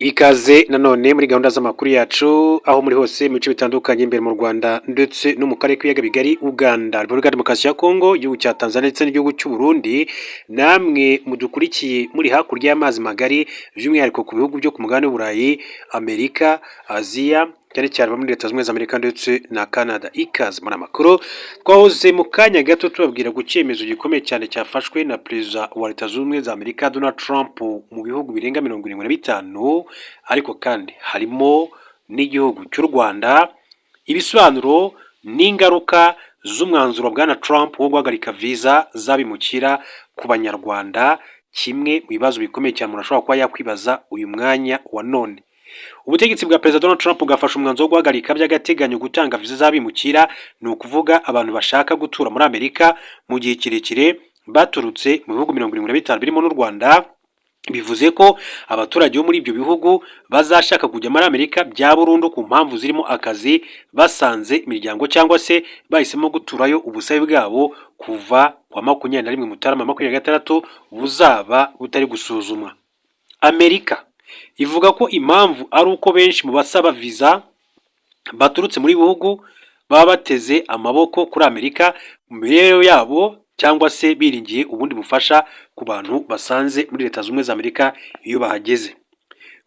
Ikaze nanone muri gahunda z'amakuru yacu, aho muri hose mu bice bitandukanye, imbere mu Rwanda ndetse no mu karere k'ibiyaga bigari, Uganda, Repubulika ya Demokarasi ya Kongo, igihugu cya Tanzania ndetse n'igihugu cy'u Burundi. Namwe mudukurikiye muri hakurya y'amazi magari, by'umwihariko ku bihugu byo ku mugabane w'Uburayi, Amerika, Aziya, cyane cyane muri Leta Zunze Ubumwe za Amerika ndetse na Canada. Ikaze muri amakuru. Twahoze mu kanya gato tubabwira ku cyemezo gikomeye cyane cyafashwe na Perezida wa Leta Zunze Ubumwe za Amerika Donald Trump mu bihugu birenga 75, ariko kandi harimo n'igihugu cy'u Rwanda. Ibisobanuro n'ingaruka z'umwanzuro wa Bwana Trump wo guhagarika viza z'abimukira ku Banyarwanda, kimwe mu bibazo bikomeye cyane umuntu ashobora kuba yakwibaza uyu mwanya wa none. Ubutegetsi bwa Perezida Donald Trump bwafashe umwanzuro wo guhagarika by'agateganyo gutanga viza z'abimukira, ni ukuvuga abantu bashaka gutura muri Amerika mu gihe kirekire baturutse mu bihugu 75 birimo n'u Rwanda. Bivuze ko abaturage bo muri ibyo bihugu bazashaka kujya muri Amerika bya burundu ku mpamvu zirimo akazi, basanze imiryango cyangwa se bahisemo guturayo, ubusabe bwabo kuva ku wa 21 Mutarama 26 buzaba butari gusuzumwa. Amerika ivuga ko impamvu ari uko benshi mu basaba viza baturutse muri bihugu baba bateze amaboko kuri Amerika mu mibereho yabo, cyangwa se biringiye ubundi bufasha ku bantu basanze muri Leta Zunze Ubumwe za Amerika iyo bahageze.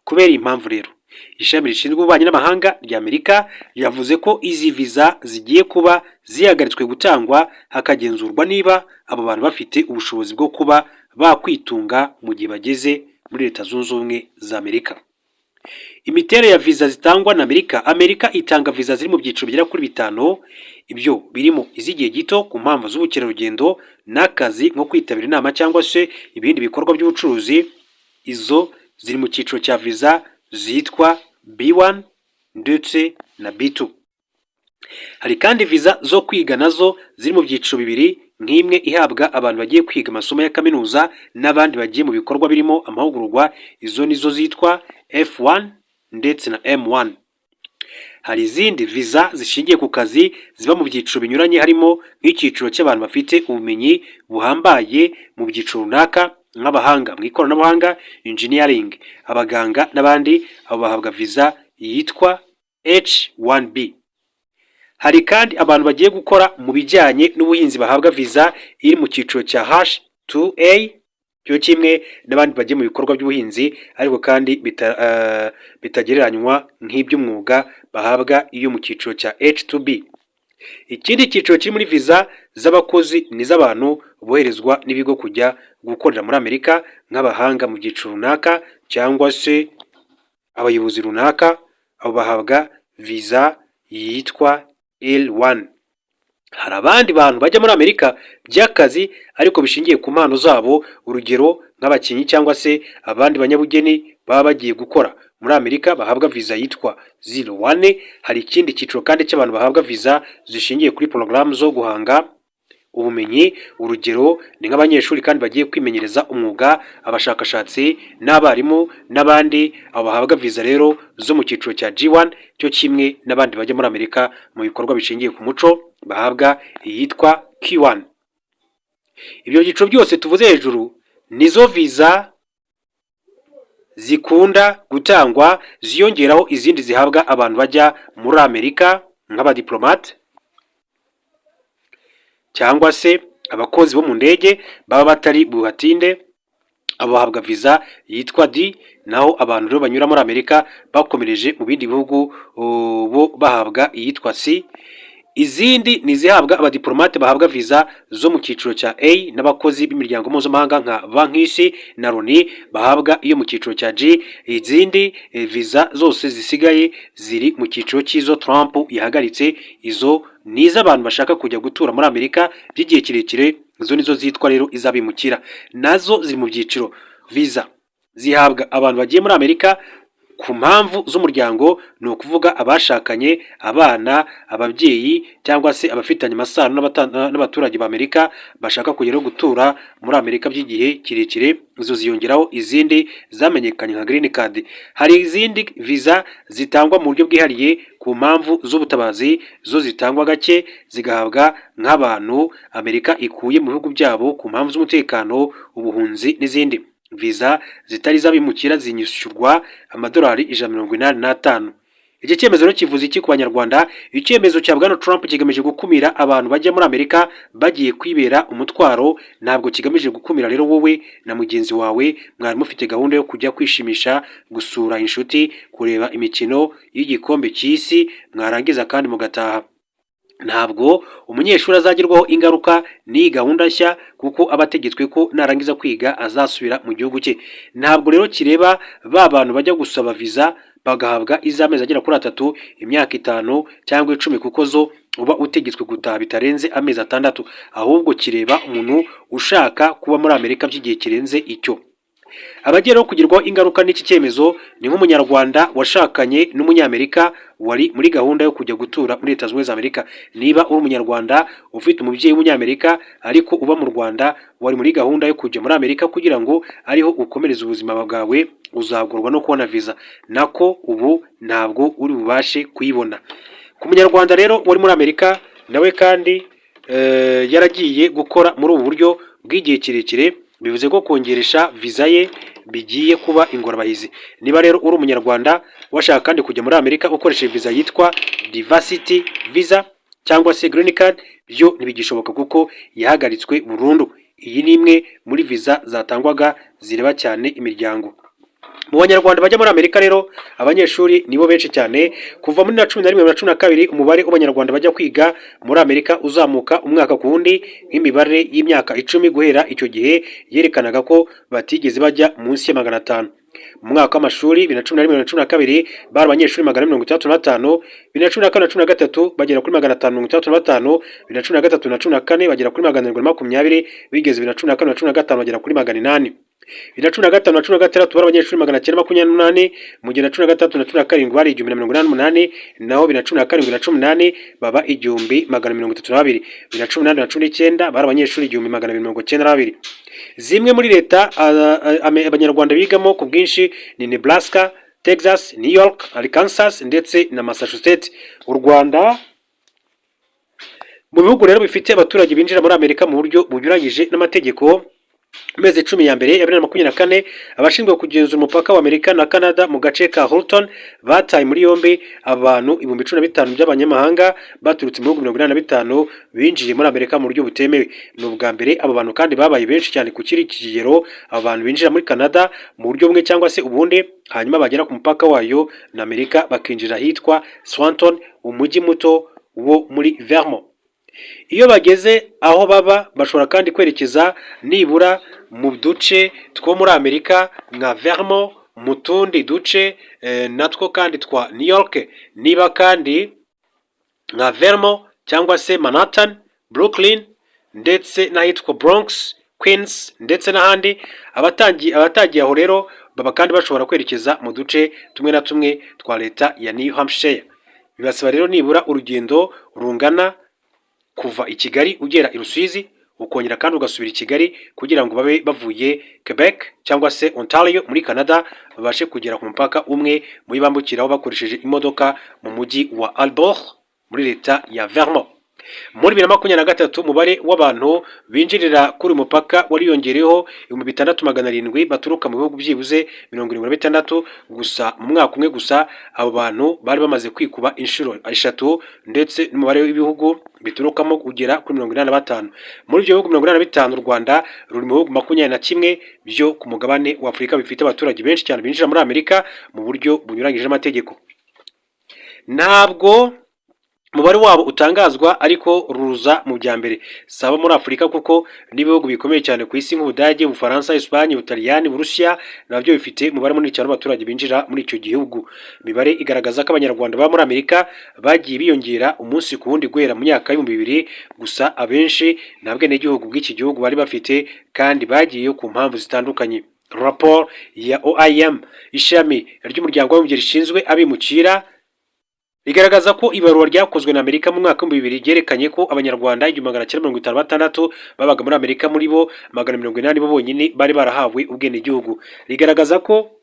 Kubera iyi mpamvu rero, ishami rishinzwe ububanyi n'amahanga rya Amerika ryavuze ko izi viza zigiye kuba zihagaritswe gutangwa, hakagenzurwa niba abo bantu bafite ubushobozi bwo kuba bakwitunga mu gihe bageze muri Leta Zunze Ubumwe za Amerika. Imiterere ya viza zitangwa na Amerika. Amerika itanga viza ziri mu byiciro bigera kuri bitanu. Ibyo birimo iz'igihe gito ku mpamvu z'ubukerarugendo n'akazi, nko kwitabira inama cyangwa se ibindi bikorwa by'ubucuruzi. Izo ziri mu cyiciro cya viza zitwa B1 ndetse na B2. Hari kandi viza zo kwiga, nazo ziri mu byiciro bibiri, nk'imwe ihabwa abantu bagiye kwiga amasomo ya kaminuza n'abandi bagiye mu bikorwa birimo amahugurwa. Izo nizo zitwa F1 ndetse na M1. Hari izindi viza zishingiye ku kazi ziba mu byiciro binyuranye, harimo nk'icyiciro cy'abantu bafite ubumenyi buhambaye mu byiciro runaka, nk'abahanga mu ikoranabuhanga, engineering, abaganga n'abandi. Abo bahabwa viza yitwa H1B. Hari kandi abantu bagiye gukora mu bijyanye n'ubuhinzi bahabwa viza iri mu cyiciro cya H2A, cyo kimwe n'abandi bagiye mu bikorwa by'ubuhinzi ariko kandi bitagereranywa nk'iby'umwuga, bahabwa iyo mu cyiciro cya H2B. Ikindi cyiciro kiri muri viza z'abakozi ni iz'abantu boherezwa n'ibigo kujya gukorera muri Amerika, nk'abahanga mu byiciro runaka cyangwa se abayobozi runaka. Abo bahabwa viza yitwa L1. Hari abandi bantu bajya muri Amerika by'akazi ariko bishingiye ku mpano zabo, urugero nk'abakinnyi cyangwa se abandi banyabugeni baba bagiye gukora muri Amerika, bahabwa viza yitwa 01. Hari ikindi cyiciro kandi cy'abantu bahabwa viza zishingiye kuri porogaramu zo guhanga ubumenyi, urugero ni nk'abanyeshuri kandi bagiye kwimenyereza umwuga, abashakashatsi n'abarimu n'abandi. Abo bahabwa viza rero zo mu cyiciro cya G1, cyo kimwe n'abandi bajya muri Amerika mu bikorwa bishingiye ku muco, bahabwa iyitwa K1. Ibyo byiciro byose tuvuze hejuru nizo viza zikunda gutangwa, ziyongeraho izindi zihabwa abantu bajya muri Amerika nk'abadiplomate cyangwa se abakozi bo mu ndege baba batari buhatinde. Abo bahabwa viza yitwa D. Naho abantu rero banyura muri Amerika bakomereje mu bindi bihugu, bo bahabwa iyitwa C. Izindi ni izihabwa abadiplomate bahabwa viza zo mu cyiciro cya A, n'abakozi b'imiryango mpuzamahanga nka Banki y'Isi na Loni bahabwa iyo mu cyiciro cya G. Izindi viza zose zisigaye ziri mu cyiciro cy'izo Trump yahagaritse. Izo ni iz'abantu bashaka kujya gutura muri Amerika by'igihe kirekire. Izo nizo zitwa rero iz'abimukira, nazo ziri mu byiciro. Viza zihabwa abantu bagiye muri Amerika ku mpamvu z'umuryango, ni ukuvuga abashakanye, abana, ababyeyi cyangwa se abafitanye amasano n'abaturage ba Amerika bashaka kugeraho gutura muri Amerika by'igihe kirekire. Izo ziyongeraho izindi zamenyekanye nka green card. Hari izindi viza zitangwa mu buryo bwihariye ku mpamvu z'ubutabazi, zo zitangwa gake, zigahabwa nk'abantu Amerika ikuye mu bihugu byabo ku mpamvu z'umutekano, ubuhunzi n'izindi. Viza zitari iz'abimukira zinishyurwa amadolari 185. Iki cyemezo rero kivuze iki ku Banyarwanda? Icyemezo cya Bwana Trump kigamije gukumira abantu bajya muri Amerika bagiye kwibera umutwaro. Ntabwo kigamije gukumira rero wowe na mugenzi wawe mwari mufite gahunda yo kujya kwishimisha, gusura inshuti, kureba imikino y'igikombe cy'isi, mwarangiza kandi mugataha. Ntabwo umunyeshuri azagirwaho ingaruka n'iyi gahunda nshya, kuko aba ategetswe ko narangiza kwiga azasubira mu gihugu cye. Ntabwo rero kireba ba bantu bajya gusaba viza bagahabwa iz'amezi agera kuri 3, imyaka 5 cyangwa 10, kuko zo uba utegetswe gutaha bitarenze amezi 6. Ahubwo kireba umuntu ushaka kuba muri Amerika by'igihe kirenze icyo. Abagiye rero kugirwaho ingaruka n'iki cyemezo ni nk'Umunyarwanda washakanye n'Umunyamerika wari muri gahunda yo kujya gutura muri Leta Zunze Ubumwe za Amerika. Niba uri Umunyarwanda ufite umubyeyi w'Umunyamerika ariko uba mu Rwanda, wari muri gahunda yo kujya muri Amerika kugira ngo ariho ukomereze ubuzima bwawe, uzagorwa no kubona viza. Nako ubu ntabwo uri bubashe kuyibona. Ku Munyarwanda rero wari muri Amerika nawe kandi yaragiye gukora muri ubu buryo bw'igihe kirekire, bivuze ko kongeresha viza ye bigiye kuba ingorabahizi. Niba rero uri Umunyarwanda washaka kandi kujya muri Amerika ukoresheje viza yitwa diversity visa cyangwa se green card, byo ntibigishoboka kuko yahagaritswe burundu. Iyi ni imwe muri viza zatangwaga zireba cyane imiryango. Mu Banyarwanda bajya muri Amerika rero, abanyeshuri nibo benshi cyane. Kuva muri na 11 na 12, umubare w'Abanyarwanda bajya kwiga muri Amerika uzamuka umwaka ku wundi, nk'imibare y'imyaka 10 guhera icyo gihe yerekanaga ko batigeze bajya munsi ya 500. Mu mwaka w'amashuri 2011 na 12 bari abanyeshuri 465, 2014 na 13 bagera kuri 565, 2013 na 14 bagera kuri 720, bigeze 2014 na 15 bagera kuri 800. 2015 na 16 bari abanyeshuri 928, mu gihe na 16 na 17 bari 1088, naho 2017 na 18 baba 1132. 2018 na 19 bari abanyeshuri 1292. Zimwe muri leta Abanyarwanda bigamo ku bwinshi ni Nebraska, Texas, New York, Arkansas ndetse na Massachusetts. U Rwanda mu bihugu rero bifite abaturage binjira muri Amerika mu buryo bunyuranyije n'amategeko. Amezi 10 ya mbere ya 2024, abashinzwe kugenzura umupaka wa Amerika na Canada mu gace ka Houlton bataye muri yombi abantu 15,000 by'abanyamahanga baturutse mu bihugu 85 binjiye muri Amerika mu buryo butemewe. Ni ubwa mbere abo bantu kandi babaye benshi cyane ku kiri kigero. Abo bantu binjira muri Canada mu buryo bumwe cyangwa se ubundi, hanyuma bagera ku mupaka wayo na Amerika bakinjira ahitwa Swanton, umujyi muto wo muri Vermont. Iyo bageze aho baba, bashobora kandi kwerekeza nibura mu duce two muri Amerika nka Vermont, mu tundi duce natwo kandi twa New York, niba kandi nka Vermont cyangwa se Manhattan, Brooklyn ndetse n'ahitwa Bronx, Queens ndetse n'ahandi. Abatagiye aho rero baba kandi bashobora kwerekeza mu duce tumwe na tumwe twa leta ya New Hampshire. Bibasaba rero nibura urugendo rungana kuva i Kigali ugera i Rusizi, ukongera kandi ugasubira i Kigali, kugira ngo babe bavuye Quebec cyangwa se Ontario muri Canada babashe kugera ku mupaka umwe muri bambukiraho bakoresheje imodoka mu mujyi wa Albor muri leta ya Vermont. Muri 2023 umubare w'abantu binjirira kuri uyu mupaka wariyongereyeho 6700 baturuka mu bihugu byibuze 76 gusa. Mu mwaka umwe gusa abo bantu bari bamaze kwikuba inshuro eshatu, ndetse n'umubare w'ibihugu biturukamo ugera kuri 85. Muri ibyo bihugu 85, u Rwanda ruri mu bihugu 21 byo ku mugabane wa Afurika bifite abaturage benshi cyane binjira muri Amerika mu buryo bunyuranyije n'amategeko. Ntabwo umubare wabo utangazwa, ariko ruza mu bya mbere. Si abo muri Afurika, kuko n'ibihugu bikomeye cyane ku isi nk'Ubudage, Ubufaransa, Esipanye, Ubutaliyani, Uburusiya nabyo bifite umubare munini cyane w'abaturage binjira muri icyo gihugu. Imibare igaragaza ko Abanyarwanda baba muri Amerika bagiye biyongera umunsi ku wundi guhera mu myaka y'2000. Gusa abenshi nta bwenegihugu bw'iki gihugu bari bafite kandi bagiyeyo ku mpamvu zitandukanye. Raporo ya OIM, ishami ry'Umuryango w'Abibumbye rishinzwe abimukira, rigaragaza ko ibarura ryakozwe na Amerika mu mwaka w'2000 ryerekanye ko Abanyarwanda 1956 babaga muri Amerika, muri bo 180 bo bonyine bari barahawe ubwenegihugu. Rigaragaza ko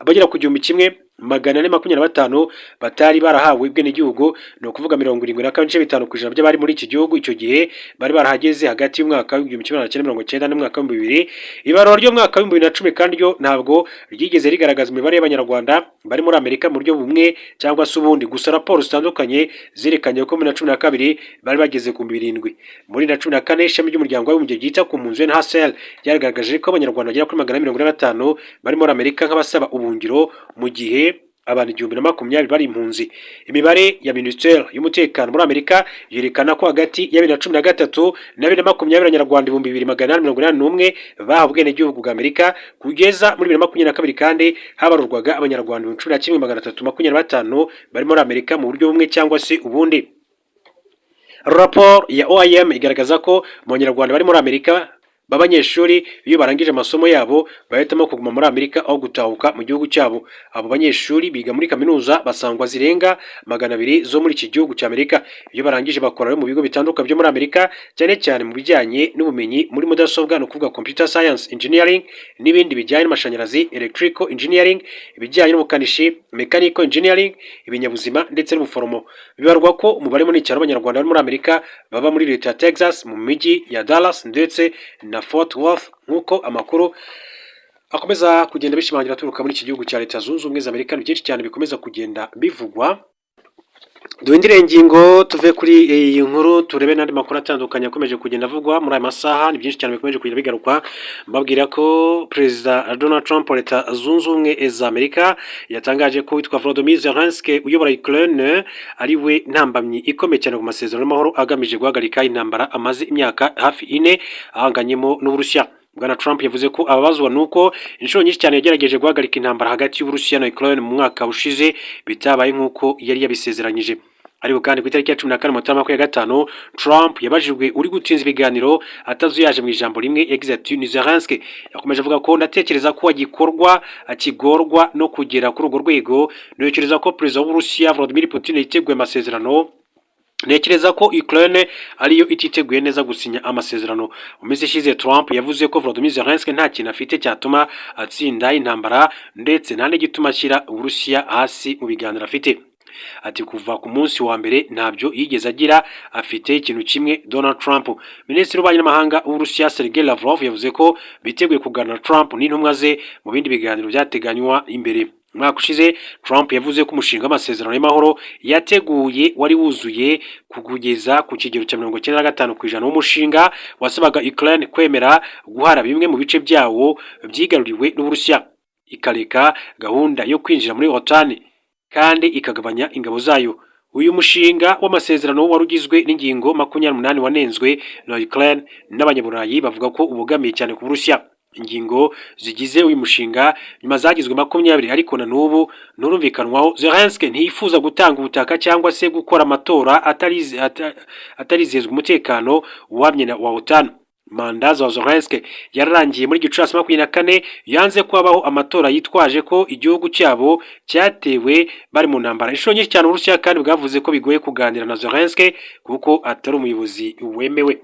abagera ku gihumbi kimwe 425 batari barahawe ubwenegihugu, ni ukuvuga 72.5% by'abari muri iki gihugu icyo gihe bari barahageze hagati y'umwaka w'1990 n'umwaka w'2000. Ibarura ry'umwaka w'2010 kandi ryo ntabwo ryigeze rigaragaza imibare y'Abanyarwanda bari muri Amerika mu buryo bumwe cyangwa se ubundi. Gusa raporo zitandukanye zerekanye ko muri 2012 bari bageze ku 7,000. Muri 2014, ishami ry'Umuryango w'Abibumbye ryita ku mpunzi, UNHCR, ryagaragaje ko Abanyarwanda bagera kuri 445 bari muri Amerika nk'abasaba ubuhungiro, mu gihe abantu 1,020 bari impunzi. Imibare ya Minisiteri y'Umutekano muri Amerika yerekana ko hagati ya 2013 na 2020 Abanyarwanda 2,881 bahawe ubwenegihugu bwa Amerika. Kugeza muri 2022 kandi habarurwaga Abanyarwanda 11,325 bari muri Amerika mu buryo bumwe cyangwa se ubundi. Raporo ya OIM igaragaza ko mu Banyarwanda bari muri Amerika b'abanyeshuri, iyo barangije amasomo yabo bahitamo kuguma muri Amerika aho gutahuka mu gihugu cyabo. Abo banyeshuri biga muri kaminuza basangwa zirenga 200 zo muri iki gihugu cya Amerika. Iyo barangije bakora mu bigo bitandukanye byo muri Amerika, cyane cyane mu bijyanye n'ubumenyi muri mudasobwa, ni ukuvuga computer science, engineering, n'ibindi bijyanye n'amashanyarazi, electrical engineering, ibijyanye n'ubukanishi, mechanical engineering, ibinyabuzima ndetse n'ubuforomo. Bibarwa ko umubare munini cyane w'Abanyarwanda bari muri Amerika baba muri leta ya Texas, mu mijyi ya Dallas ndetse na Fort Worth, nk'uko amakuru akomeza kugenda bishimangira aturuka muri iki gihugu cya Leta Zunze Ubumwe za Amerika. Ni byinshi cyane bikomeza kugenda bivugwa. Duhindure ingingo, tuve kuri iyi nkuru, turebe n'andi makuru atandukanye akomeje kugenda avugwa muri aya masaha. Ni byinshi cyane bikomeje kugenda bigarukwa. Mbabwira ko Perezida Donald Trump wa Leta Zunze Ubumwe za Amerika yatangaje ko witwa Volodymyr Zelensky uyobora Ukraine ari we ntambamyi ikomeye cyane ku masezerano y'amahoro agamije guhagarika intambara amaze imyaka hafi 4 ahanganyemo n'Uburusiya. Bwana Trump yavuze ko ababazwa nuko inshuro nyinshi cyane yagerageje guhagarika intambara hagati y'Uburusiya na Ukraine mu mwaka ushize bitabaye nk'uko yari yabisezeranyije. Ariko kandi ku itariki ya 14 Mutarama 25, Trump yabajijwe uri gutinza ibiganiro. Atazuyaje, mu ijambo rimwe yagize ati: "Ni Zelensky." Yakomeje avuga ko "Ndatekereza ko agikorwa akigorwa no kugera kuri urwo rwego. Ntekereza ko Perezida w'Uburusiya Vladimir Putin yiteguye amasezerano. Ntekereza ko Ukraine ariyo ititeguye neza gusinya amasezerano." Mu minsi ishize Trump yavuze ko Volodymyr Zelensky nta kintu afite cyatuma atsinda intambara, ndetse nta n'igituma ashyira Uburusiya hasi mu biganiro afite. Ati: "Kuva ku munsi wa mbere ntabyo yigeze agira, afite ikintu kimwe, Donald Trump." Minisitiri w'Ububanyi n'Amahanga w'Uburusiya Sergei Lavrov yavuze ko biteguye kuganira na Trump n'intumwa ze mu bindi biganiro byateganywa imbere. Umwaka ushize Trump yavuze ko umushinga w'amasezerano y'amahoro yateguye wari wuzuye kugeza ku kigero cya 95%. W'umushinga wasabaga Ukraine kwemera guhara bimwe mu bice byawo byigaruriwe n'Uburusiya, ikareka gahunda yo kwinjira muri OTAN kandi ikagabanya ingabo zayo. Uyu mushinga w'amasezerano wari ugizwe n'ingingo 28 wanenzwe na Ukraine n'Abanyaburayi, bavuga ko ubogamiye cyane ku Burusiya. Ingingo zigize uyu mushinga nyuma zagizwe 20, ariko na n'ubu nturumvikanwaho. Zelensky ntiyifuza gutanga ubutaka cyangwa se gukora amatora atarizezwa umutekano uhamye wa OTAN. Manda za Zelensky yararangiye muri Gicurasi 24. Yanze ko habaho amatora yitwaje ko igihugu cyabo cyatewe bari mu ntambara. Inshuro nyinshi cyane Uburusiya kandi bwavuze ko bigoye kuganira na Zelensky kuko atari umuyobozi wemewe.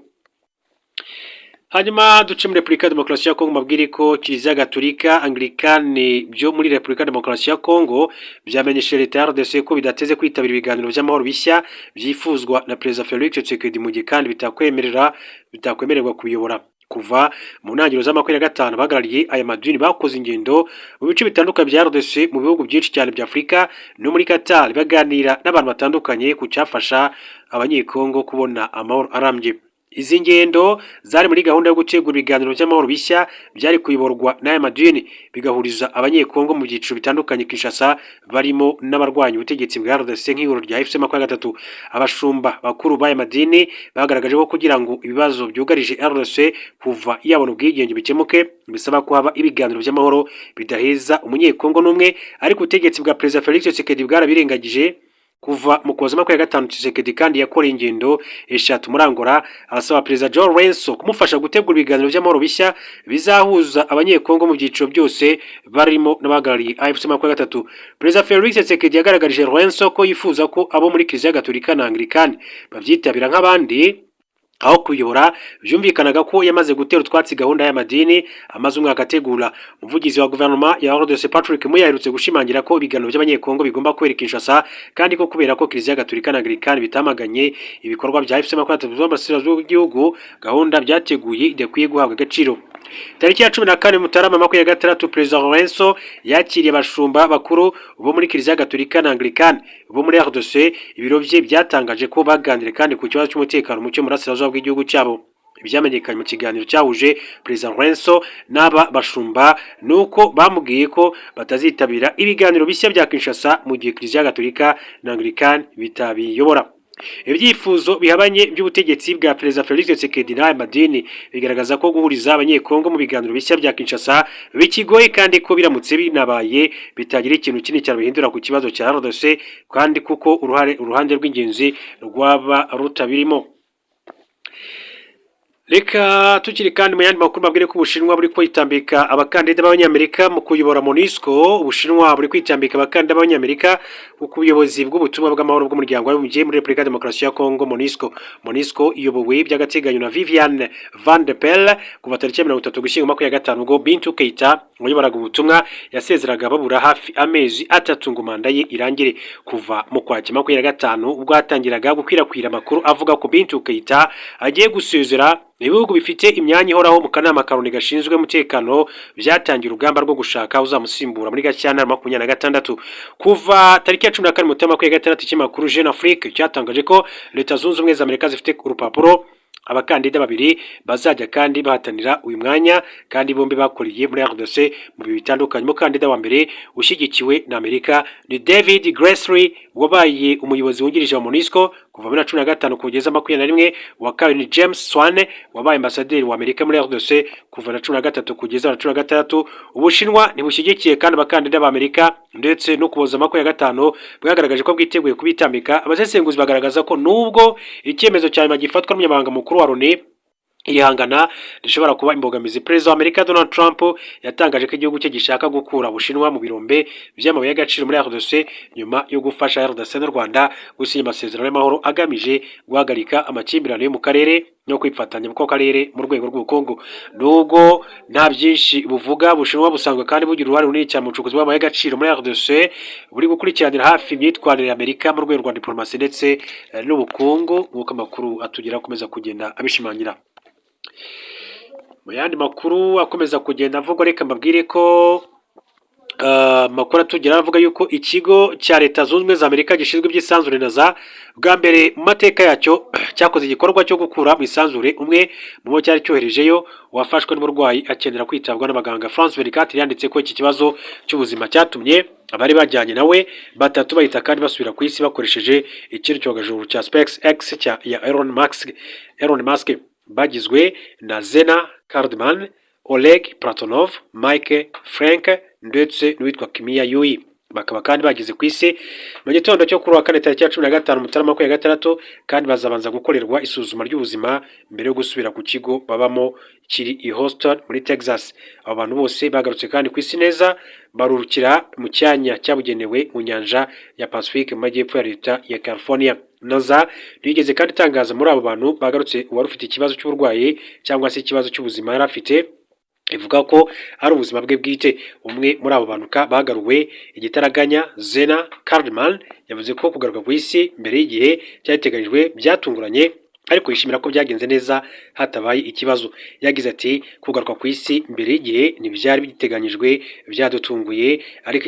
Hanyuma duce muri Repubulika ya Demokarasi ya Kongo, mabwire ko Kiliziya Gatolika, Anglikane byo muri Repubulika ya Demokarasi ya Kongo byamenyesheje leta ya RDC ko bidateze kwitabira ibiganiro by'amahoro bishya byifuzwa na Perezida Felix Tshisekedi, mu gihe kandi bitakwemererwa kubiyobora. Kuva mu ntangiriro za 25, abahagarariye aya madini bakoze ingendo mu bice bitandukanye bya RDC, mu bihugu byinshi cyane bya Afurika no muri Qatar, baganira n'abantu batandukanye ku cyafasha Abanyekongo kubona amahoro arambye. Izi ngendo zari muri gahunda yo gutegura ibiganiro by'amahoro bishya byari kuyoborwa n'aya madini, bigahuriza Abanyekongo mu byiciro bitandukanye Kinshasa, barimo n'abarwanya ubutegetsi bwa RDC nk'ihuriro rya AFC 23. Abashumba bakuru b'aya madini bagaragaje ko kugira ngo ibibazo byugarije RDC kuva yabona ubwigenge bikemuke, bisaba ko haba ibiganiro by'amahoro bidaheza Umunyekongo n'umwe, ariko ubutegetsi bwa Perezida Felix Tshisekedi bwarabirengagije. Kuva mu Kuboza 25, Tshisekedi kandi yakoreye ingendo eshatu muri Angola, asaba Perezida João Lourenço kumufasha gutegura ibiganiro by'amahoro bishya bizahuza Abanyekongo mu byiciro byose, barimo n'abahagarariye AFC 23. Perezida Felix Tshisekedi yagaragarije Lourenço ko yifuza ko abo muri Kiliziya Gatolika na Anglikani babyitabira nk'abandi. Aho kuyobora, byumvikanaga ko yamaze gutera utwatsi gahunda y'amadini amaze umwaka ategura. Umuvugizi wa guverinoma ya RDC, Patrick Muyaya, aherutse gushimangira ko ibiganiro by'Abanyekongo bigomba kubera Kinshasa, kandi ko kubera ko Kiliziya Gatolika na Anglikani bitamaganye ibikorwa bya AFC 23 z'amasirazuba bw'igihugu, gahunda byateguye idakwiye guhabwa agaciro. Tariki ya 14 Mutarama 26, Perezida Lourenço yakiriye abashumba bakuru bo muri Kiliziya Gatolika na Anglikani bo muri RDC. Ibiro bye byatangaje ko baganiriye kandi ku kibazo cy'umutekano muke mu burasirazuba bw'igihugu cyabo. Ibyamenyekanye mu kiganiro cyahuje Perezida Lourenço n'aba bashumba ni uko bamubwiye ko batazitabira ibiganiro bishya bya Kinshasa mu gihe Kiliziya Gatolika na Anglikani bitabiyobora. Ibyifuzo bihabanye by'ubutegetsi bwa Perezida Felix Tshisekedi n'aya madini bigaragaza ko guhuriza Abanyekongo mu biganiro bishya bya Kinshasa bikigoye, kandi ko biramutse binabaye bitagira ikintu kinini cyane bihindura ku kibazo cya RDC, kandi kuko uruhare uruhande rw'ingenzi rwaba rutabirimo. Reka tukiri kandi mu yandi makuru, mbabwire ko Ubushinwa buri kwitambika abakandida b'Abanyamerika mu kuyobora MONUSCO. Ubushinwa buri kwitambika abakandida b'Abanyamerika ku buyobozi bw'ubutumwa bw'amahoro bw'Umuryango w'Abibumbye muri Repubulika ya Demokarasi ya Kongo, MONUSCO. MONUSCO iyobowe by'agateganyo na Vivian Van de Pelle kuva tariki ya 30 Ugushyingo 25, ubwo Bintou Keita wayoboraga ubutumwa yasezeraga babura hafi amezi 3 ngo manda ye irangire. Kuva mu Kwakira 25, ubwo hatangiraga gukwirakwira amakuru avuga ko Bintou Keita agiye gusezera, ibihugu bifite imyanya ihoraho mu kanama ka Loni gashinzwe umutekano byatangiye urugamba rwo gushaka uzamusimbura muri Gashyantare 26. Kuva tariki ya 14 Mutarama 26, ikinyamakuru Jeune Afrique cyatangaje ko Leta Zunze Ubumwe za Amerika zifite urupapuro abakandida babiri bazajya kandi bahatanira uyu mwanya, kandi bombi bakoreye muri RDC mu bihe bitandukanye. Umukandida wa mbere ushyigikiwe na Amerika ni David Gressly, wabaye umuyobozi wungirije wa MONUSCO kuva muri 15 kugeza 21. Uwa kabiri ni James Swan, wabaye ambasaderi wa Amerika muri RDC kuva na 13 kugeza na 16. Ubushinwa ntibushyigikiye kandi abakandida ba Amerika, ndetse no kuboza 25 bwagaragaje ko bwiteguye kubitambika. Abasesenguzi bagaragaza ko nubwo icyemezo cya nyuma gifatwa n'umunyamabanga mukuru wa Loni, iri hangana rishobora kuba imbogamizi. Perezida wa Amerika Donald Trump yatangaje ko igihugu cye gishaka gukura Ubushinwa mu birombe by'amabuye y'agaciro muri RDC, nyuma yo gufasha RDC n'u Rwanda gusinya amasezerano y'amahoro agamije guhagarika amakimbirane yo mu karere no kwifatanya mu karere mu rwego rw'ubukungu. Nubwo nta byinshi buvuga, Bushinwa busanzwe kandi bugira uruhare runini cyane mu bucukuzi bw'amabuye y'agaciro muri RDC, buri gukurikiranira hafi imyitwarire ya Amerika mu rwego rwa diplomasi ndetse n'ubukungu, nk'uko amakuru atugera akomeza kugenda abishimangira. Mu yandi makuru akomeza kugenda avugwa, reka mbabwire ko amakuru atugera avuga yuko ikigo cya Leta Zunze Ubumwe za Amerika gishinzwe iby'isanzure, NASA, bwa mbere mu mateka yacyo cyakoze igikorwa cyo gukura mu isanzure umwe mu bo cyari cyoherejeyo wafashwe n'uburwayi akenera kwitabwaho n'abaganga. France 24 yanditse ko iki kibazo cy'ubuzima cyatumye abari bajyanye nawe batatu bahita kandi basubira ku isi bakoresheje ikindi cyogajuru cya SpaceX cya ya Elon Musk. Bagizwe na Zena Cardman, Oleg Platonov, Mike Fincke ndetse n'uwitwa Kimiya Yui, bakaba kandi bageze ku isi mu gitondo cyo kuri wa kane tariki ya 15 Mutarama 26, kandi bazabanza gukorerwa isuzuma ry'ubuzima mbere yo gusubira ku kigo babamo kiri i Houston muri Texas. Abo bantu bose bagarutse kandi ku isi neza, barurukira mu cyanya cyabugenewe mu nyanja ya Pacifique mu majyepfo ya leta ya California. NASA ntiyigeze kandi itangaza muri abo bantu bagarutse uwari ufite ikibazo cy'uburwayi cyangwa se ikibazo cy'ubuzima yari afite, ivuga ko ari ubuzima bwe bwite. Umwe muri abo bantu bagaruwe igitaraganya, Zena Cardman, yavuze ko kugaruka ku isi mbere y'igihe cyateganyijwe byatunguranye, ariko yishimira ko byagenze neza hatabaye ikibazo. Yagize ati: "Kugaruka ku isi mbere y'igihe ntibyari biteganyijwe, byadutunguye, ariko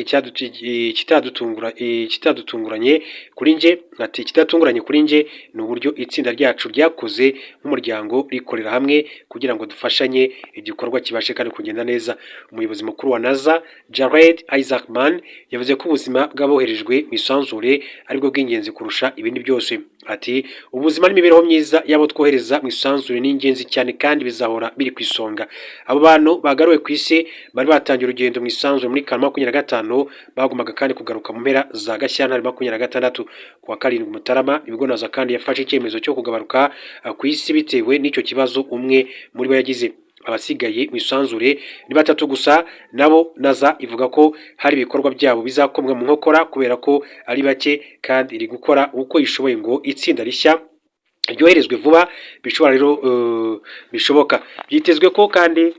ikitadutunguranye kuri njye", ati: "Ikidatunguranye kuri njye ni uburyo itsinda ryacu ryakoze nk'umuryango, rikorera hamwe kugira ngo dufashanye, igikorwa kibashe kandi kugenda neza." Umuyobozi mukuru wa NASA, Jared Isaacman, yavuze ko ubuzima bw'aboherejwe mu isanzure aribwo bw'ingenzi kurusha ibindi byose. Ati: "Ubuzima n'imibereho myiza y'abo twohereza mu isanzure ni ingenzi cyane kandi bizahora biri ku isonga." Abo bantu bagaruwe ku isi bari batangiye urugendo mu isanzure muri Kanama 25, bagombaga kandi kugaruka mu mpera za Gashyantare 26. Ku wa 7 Mutarama nibwo NASA kandi yafashe icyemezo cyo kugabanuka ku isi bitewe n'icyo kibazo umwe muri bo yagize. Abasigaye mu isanzure ni batatu gusa, nabo NASA ivuga ko hari ibikorwa byabo bizakomwa mu nkokora kubera ko ari bake, kandi iri gukora uko ishoboye ngo itsinda rishya. ryoherezwe vuba bishobora rero bishoboka. Byitezwe ko kandi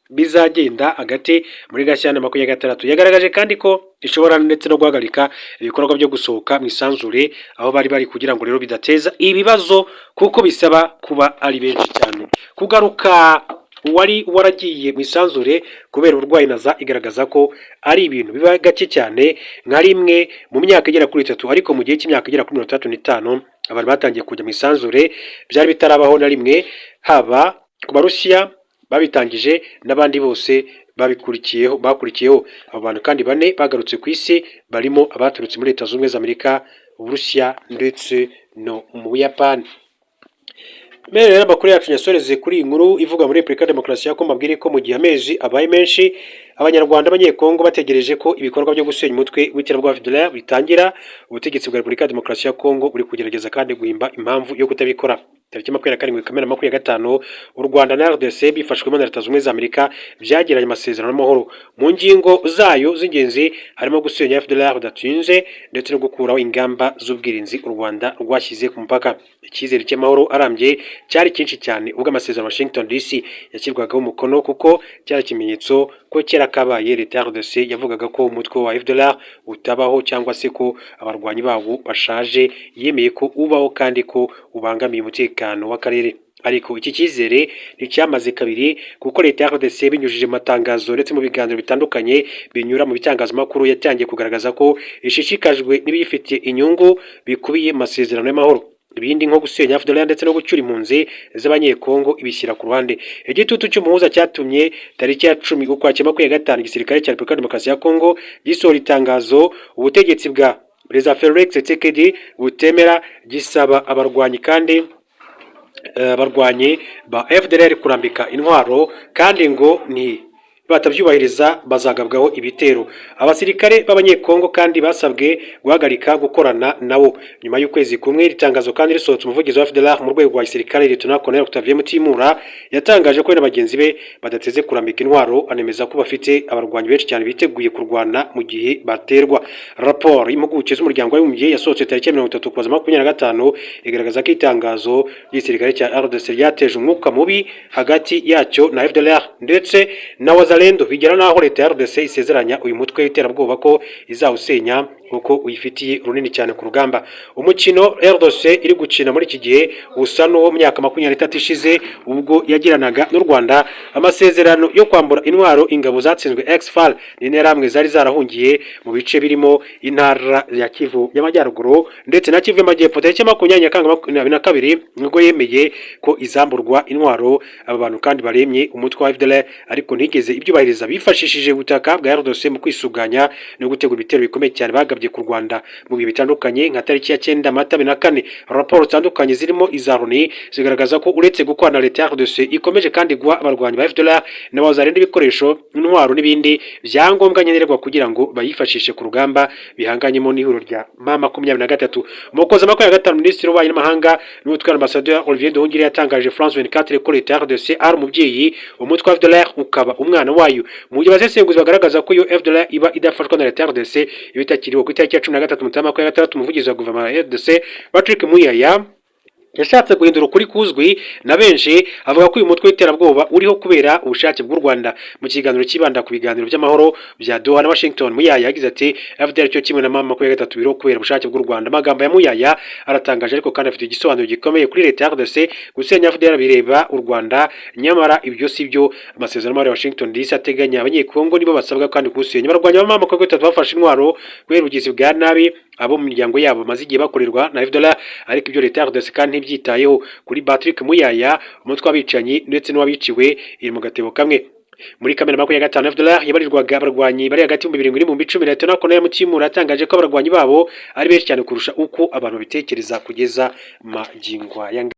bizagenda hagati muri Gashyantare 26. Yagaragaje kandi ko ishobora ndetse no guhagarika ibikorwa byo gusohoka mu isanzure aho bari bari, kugira ngo rero bidateza ibibazo, kuko bisaba kuba ari benshi cyane. Kugaruka uwari waragiye mu isanzure kubera uburwayi, NASA igaragaza ko ari ibintu biba gake cyane, nka rimwe mu myaka igera kuri 3. Ariko mu gihe cy'imyaka igera kuri 65 abantu batangiye kujya mu isanzure, byari bitarabaho na rimwe, haba ku Barusiya babitangije n'abandi bose babikurikiyeho bakurikiyeho. Abo bantu kandi bane bagarutse ku isi barimo abaturutse muri Leta Zunze Ubumwe za Amerika, Uburusiya ndetse no mu Buyapani. Mbere rero amakuru yacu nyasoreze kuri iyi nkuru ivuga muri Repubulika ya Demokarasi ya Kongo. Mbabwire ko mu gihe amezi abaye menshi Abanyarwanda n'Abanyekongo bategereje ko ibikorwa byo gusenya umutwe w'iterabwoba FDLR bitangira, ubutegetsi bwa Repubulika ya Demokarasi ya Kongo buri kugerageza kandi guhimba impamvu yo kutabikora. Tariki 27 Kamena 25, u Rwanda na RDC bifashwemo na Leta Zunze Ubumwe za Amerika byagiranye amasezerano y'amahoro. Mu ngingo zayo z'ingenzi harimo gusenya FDLR bidatinze ndetse no gukuraho ingamba z'ubwirinzi u Rwanda rwashyize ku mupaka. Icyizere cy'amahoro arambye cyari cyinshi cyane ubwo amasezerano Washington DC yashyirwagaho umukono, kuko cyari ikimenyetso ko kera kabaye leta ya RDC yavugaga ko umutwe wa FDLR utabaho cyangwa se ko abarwanyi bawo bashaje, yemeye ko ubaho kandi ko ubangamiye umutekano w'akarere. Ariko iki cyizere nticyamaze kabiri, kuko leta ya RDC binyujije mu matangazo ndetse mu biganiro bitandukanye binyura mu bitangazamakuru yatangiye kugaragaza ko ishishikajwe n'ibiyifitiye inyungu bikubiye mu masezerano y'amahoro, ibindi nko gusenya FDLR ndetse no gucyura impunzi z'Abanyekongo ibishyira ku ruhande. Igitutu cy'umuhuza cyatumye tariki ya 10 Ukwakira 25 igisirikare cya Repubulika ya Demokarasi ya Kongo gisohora itangazo ubutegetsi bwa Perezida Felix Tshisekedi butemera, gisaba abarwanyi kandi abarwanyi ba FDLR kurambika intwaro, kandi ngo ni batabyubahiriza bazagabwaho ibitero. Abasirikare b'Abanyekongo kandi basabwe guhagarika gukorana nabo. Nyuma y'ukwezi kumwe iri tangazo kandi risohotse, umuvugizi wa FDLR mu rwego rwa gisirikare, Lieutenant Colonel Octavien Mutimura, yatangaje ko we na bagenzi be badateze kurambika intwaro, anemeza ko bafite abarwanyi benshi cyane biteguye kurwana mu gihe baterwa. Raporo y'impuguke z'Umuryango w'Abibumbye yasohotse tariki ya 30 Ukuboza 25 igaragaza ko itangazo ry'igisirikare cya RDC ryateje umwuka mubi hagati yacyo na FDLR ndetse na Wazalendo, bigera n'aho leta ya RDC isezeranya uyu mutwe w'iterabwoba ko izawusenya kuko uyifitiye runini cyane ku rugamba. Umukino RDC iri gukina muri iki gihe usa n'uwo mu myaka 23 ishize, ubwo yagiranaga n'u Rwanda amasezerano yo kwambura intwaro ingabo zatsinzwe ex-FAR n'Interahamwe zari zarahungiye mu bice birimo intara ya Kivu y'Amajyaruguru ndetse na Kivu y'Amajyepfo. Tariki 20 Nyakanga 22 nibwo yemeye ko izamburwa intwaro aba bantu kandi baremye umutwe wa FDLR, ariko ntigeze ibyubahiriza. Bifashishije ubutaka bwa RDC mu kwisuganya no gutegura ibitero bikomeye cyane bagabye ku Rwanda mu bihe bitandukanye, nka tariki ya 9 Mata 2004. Raporo zitandukanye zirimo iza Loni zigaragaza ko uretse gukorana na leta ya RDC, ikomeje kandi guha abarwanyi ba FDLR n'abazarenda ibikoresho, intwaro n'ibindi byangombwa nkenerwa kugira ngo bayifashishe ku rugamba bihanganyemo n'ihuriro rya M23. Mu Ukuboza 25, Minisitiri w'Ububanyi n'Amahanga n'Ubutwari, Ambassadeur Olivier Nduhungirehe, yatangaje France 24 ko leta ya RDC ari umubyeyi, umutwe wa FDLR ukaba umwana wayo, mu gihe abasesenguzi bagaragaza ko iyo FDLR iba idafashwa na leta ya RDC iba itakiriho. Ku itariki ya 13 Mutarama 26, umuvugizi wa guverinoma ya RDC Patrick Muyaya yashatse guhindura ukuri kuzwi na benshi, avuga ko uyu mutwe w'iterabwoba uriho kubera ubushake bw'u Rwanda. Mu kiganiro kibanda ku biganiro by'amahoro bya Doha na Washington, Muyaya yagize ati: "FDLR cyo kimwe na M23 biriho kubera ubushake bw'u Rwanda." Amagambo ya Muyaya aratangaje, ariko kandi afite igisobanuro gikomeye kuri leta ya RDC. Gusenya FDLR bireba u Rwanda, nyamara ibyo si byo amasezerano ya Washington DC ateganya. Abanyekongo nibo basabwa kandi kuwusenya. Abarwanyi ba M23 bafashe intwaro kubera ubugizi bwa nabi abo mu miryango yabo bamaze igihe bakorerwa na FDLR, ariko ibyo leta ya RDC kandi ntibyitayeho. Kuri Patrick Muyaya, umutwe w'abicanyi ndetse n'uwabiciwe iri mu gatebo kamwe. Muri Kamena 25, FDLR yabarirwaga abarwanyi bari hagati y'ibihumbi 7 n'ibihumbi 10. Leta Colonel Mutimura yatangaje ko abarwanyi babo ari benshi cyane kurusha uko abantu babitekereza kugeza magingo aya.